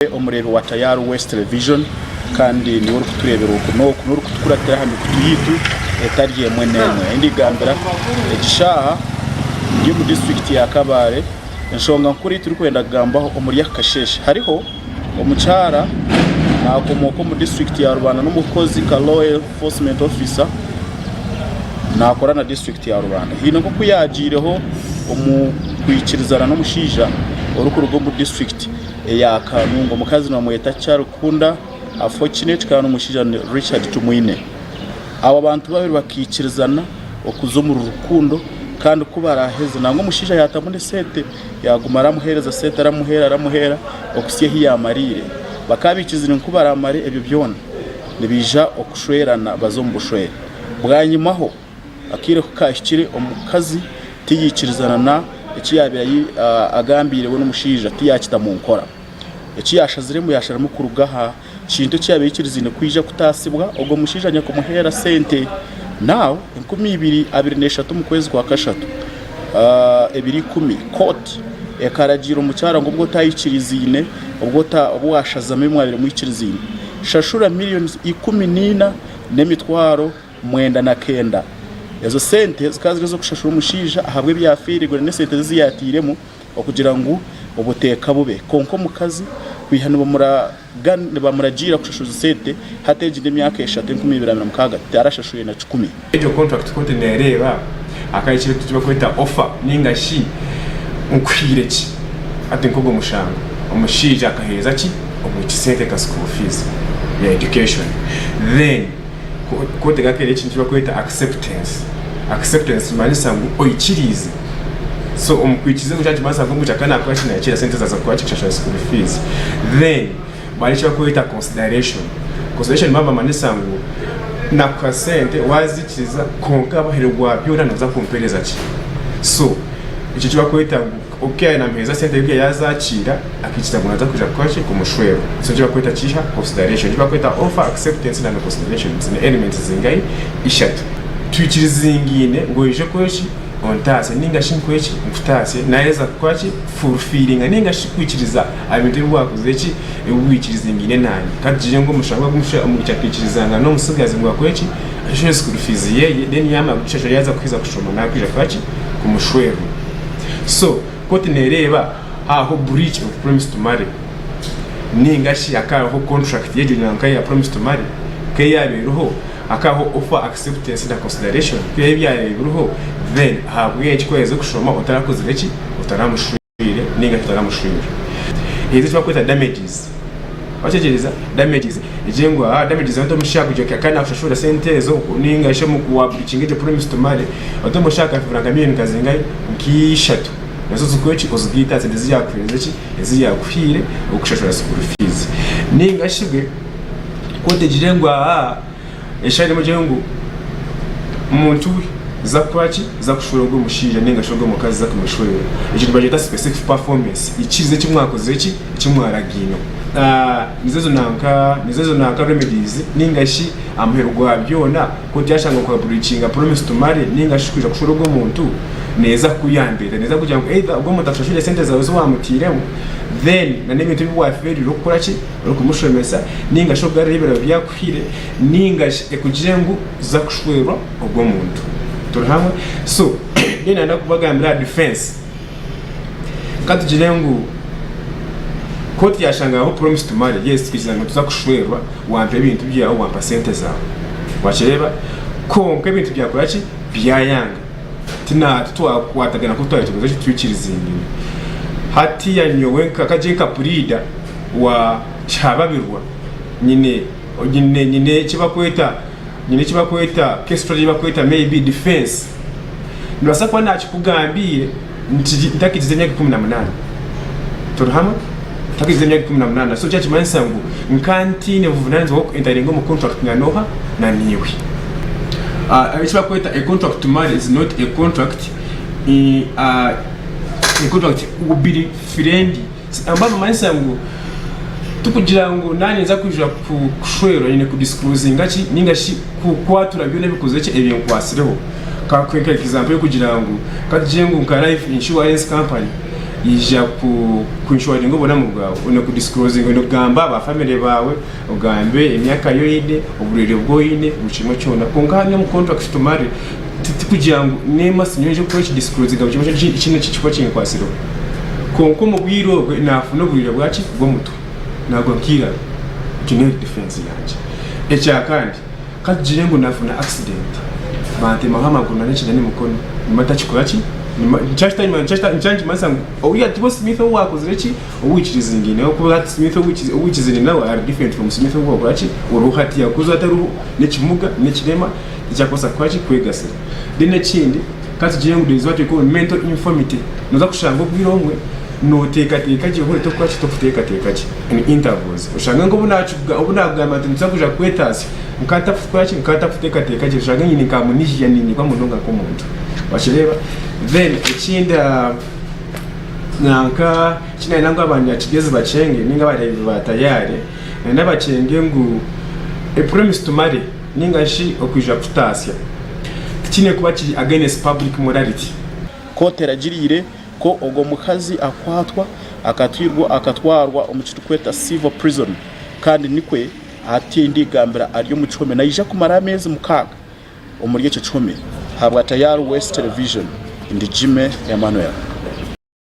Omureebi wa Tayari West Television kandi niiwe orikutureebera oku n'oku n'orikutukuratira aha mikutu yaitu etari emwe n'emwe. Ahi ndigambira egi shaaha ndi omu disiturikiti ya Kabale. Enshonga nkuru ei turikwenda kugambaho omuri aka kasheeshe hariho omukyara naakomooka omu disiturikiti ya Rubanda n'omukozi nka law enforcement officer naakora na disiturikiti ya Rubanda. Haine nk'oku yaagiireho omu kwikirizana n'omushaija orikuruga omu disiturikiti eya Kanungu. Omukazi nibamweta Kyarikunda Fortunate kandi omushaija ni Richard Tumwine. Abo bantu babiri bakaikirizana okuza omuri rukundo kandi ku baraaheze nangwa omushaija yaatamu n'esente yaaguma aramuheereza sente aramuheera aramuheera okuhitsya ahu yaamariire. Bakaba baikirizine ngu ku baraamare ebyo byona nibaija okushwerana baze omu bushwere. Bwanyimaho Akaire ku kaahikire, omukazi tiyaikirizana na eki yaabaire agambiire we n'omushaija, tiyaakita mu nkora. Eki yaashaziremu, yaasharamu kuruga aha kintu eki yaabaire aikiriziine kwija kutaasibwa ogwo mushaija nyakumuheera sente. Now, 2023 omu kwezi kwa kashatu, 2010, kooti ekaragiira omukyara ngu obu otaikiriziine, obu waashazamu ebi mwabaire mwikiriziine, shashura millions 14 n'emitwaro 99. Ezo sente zikaba ziri ez'okushashura omushaija ahabw'ebi yaafiirigwe n'esente ze ezi yaatairemu okugira ngu obuteeka bube. Kwonka omukazi kwiha nibamuragiira kushashura ezo sente hati egi n'emyaka eshatu 2026 tarashashwire na kikumi. Egyo contract ku oti nereeba hakaba ekintu eki barikweta offer ninga shi nkuhaire ki hati nk'ogwo mushango omushaija akaheereza ki omwishiki sente nka school fees ya education then Kooti ekakeera ekintu eki barikweta acceptance. Acceptance nikimanyisa ngu oikiriize. So omu kwikiriza okwo nikimanyisa ngu omukyakare naakora ki, naakira sente zaaza kukora ki, kushashura school fees. Then hariho eki barikweta consideration. Consideration nibaba nibamanyisa ngu nakuha sente waaziikiriza kwonka aheeru gwa byona nooza kumpeereza ki. So ekyo eki barikweta ngu. Oku yaabaire naamuheereza sente Yuda yaazakiira, akaikiriza ngu naaza kwija kukora ki? Kumushwera. So nikyo barikweta kiiha? Consideration. Nikyo barikweta offer, acceptance na consideration. Ziine elements zingahi? Ishatu. Twikirizingaine ngu oije kukora ki? Ontaasye nainga shi nkore ki? Nkutaasye. Naaheza kukora ki? Kufulfiiringa nainga shi kwikiriza aha bintu ebi waakozire ki? Ebi waikirizingaine naanye. Ka tugire ngu omushango ogu omwishiki akaikirizangana n'omutsigazi ngu akore ki? Ashashure school fees yeeye, then yaamara kugishashura yaaza kuheza kushoma naakwija kukora ki? Kumushwerwa. So kooti nereeba haabaho breach of promise to marry ninga shi hakaabaho contract y'egyo nanka ya promise to marry ku yaaba eriho hakaabaho offer, acceptance na consideration ku yaaba ebiriho then ahabw'enki ku waheza kushoma otarakozire ki otaramushweire ninga shi otaramushweire. Ezo eki barikweta damages. Wakyegyereza damages egyo ngu aha damages oti omushaija kugira ngu kandi nakushashura sente ezo ninga shi omu wa breachinga egyo promise to marry oti omushaija akafibira nka million nka zingahi nk'ishatu nazo zikore ki ozigaite aha sente ezi yakuhereza ki ezi yakuhaire okushashura school fees ninga shi bwe ku otegire ngu aha Eshaaha emwe egire ngu omuntu we za kukora ki? Za kushwera ogwo mushaija ninga shi ogwo mukazi za kumushwera. Ekyo nibakyeta specific performance. Ikiriza eki mwakozire ki? Eki mwaragaine. Nizo ezo nanka nizo ezo nanka remedies ninga shi aha muheru gwa byona ku oryashanga oka breachinga promise to marry ninga shi kwija kushwera ogwo muntu neeza kukuyamba eta? Neeza kugira ngu either ogwo muntu akushashure esente zaawe ezi wamutiiremu then na n'ebintu ebi waferire orikukora ki? Orikumushomesa ninga shi ogarure ebirabo byakuhire ninga shi ekugire ngu za kushwerwa ogwo muntu. Turi hamwe? So then nayenda kubagambira aha defense. Ka tugire ngu kooti yashanga hariho promise to marry, yes twikiriza ngu nituza kushwerwa wampa ebintu byawe wampa sente zaawe. Wakireeba? Kwonka ebintu byakora ki? Byayanga. Tina titwakwatagana nk'oku twabire tukozire ki twikirizingine. Hatiya nyowe nka kagye nka puriida wa Kihababirwa nyine nyine nyine eki bakweta nyine eki bakweta case strategy ei bakweta maybe defense. Nibaasa kuba naakikugambiire nti ntakigize emyaka 18. Turi hamwe? Ntakigize emyaka 18 so kyakimanyisa ngu nka ntaine buvunanizibwa bw'oku enteringa omu contract na n'oha? Na naiwe. Eki bakweta a contract to marry is not a contract a contract biri friendly. Namba nimanyisa ngu tikugira ngu naninza kwija kushwerwa nyine ku disclosinga ki ninga shi kukwatura byona ebikozire ki ebinkwatsireho. Kankuhe nka example yokugira ngu katugire ngu nka life insurance company. Ija ku inshuwaringa oburamu bwawe, oine ku disikurozinga, oine kugamba aba famire baawe, ogambe emyaka ei oine, oburwaire obu oine, buri kimwe kyona. Kwonka hanu omu kontrakiti tumare, tikugira ngu n'emasi nyowe nyija kukora eki disikurozinga buri kimwe kyona eki ekikuba kinkwatsireho. Kwonka omu bwire obwe naafuna oburwaire bwaki? Bw'omutwe. Naagwa nk'eiraro. Egyo niyo difensi yangye. Ekyakandi. Ka tugire ngu naafuna akisidenti bantemaho amaguru n'ekida n'emikono, nimba ntakikora ki? Nikyo nikimanyisa ngu oriya tiwe Smith ou waakozire ki? Ou wikirizingaine nawe ahabw'okuba hati Smith ou wikirizaine nawe ari different from Smith ou waakora ki? Oriho hati ahakuba atariho n'ekimuga n'ekirema tikyakubaasa kukora ki? Kwegasira. Then ekindi ka tugire ngu there is what we call mental infirmity, nooza kushanga obwire obumwe nooteekateeka gye obundi torikukora ki? Torikuteekateeka gye in intervals oshange nk'obu Obu naakugamba nti nituza kwija kukwetaasya, nkaba ntakukora ki? Nkaba ntakuteekateeka gye, oshange nyine nka amnesia, niinyebwa munonga nk'omuntu. Wakireeba? Then ekindi nanka eki nayenda ngu abanyakigezi bakyenge ninga abareebi ba Tayari, nayenda bakyenge ngu a promise to marry ninga shi okwija kutaasya tikiine kuba kiri against public morality. Kooti eragiriire ku ogwo mukazi akwatwa akatwarwa omu kirikweta Civil Prison kandi nikwe hati ndigambira ari omu kihome naija kumara ameezi mukaaga omuri ekyo kihome. Ahabwa Tayari West Television, ndi Jimmy Emmanuel.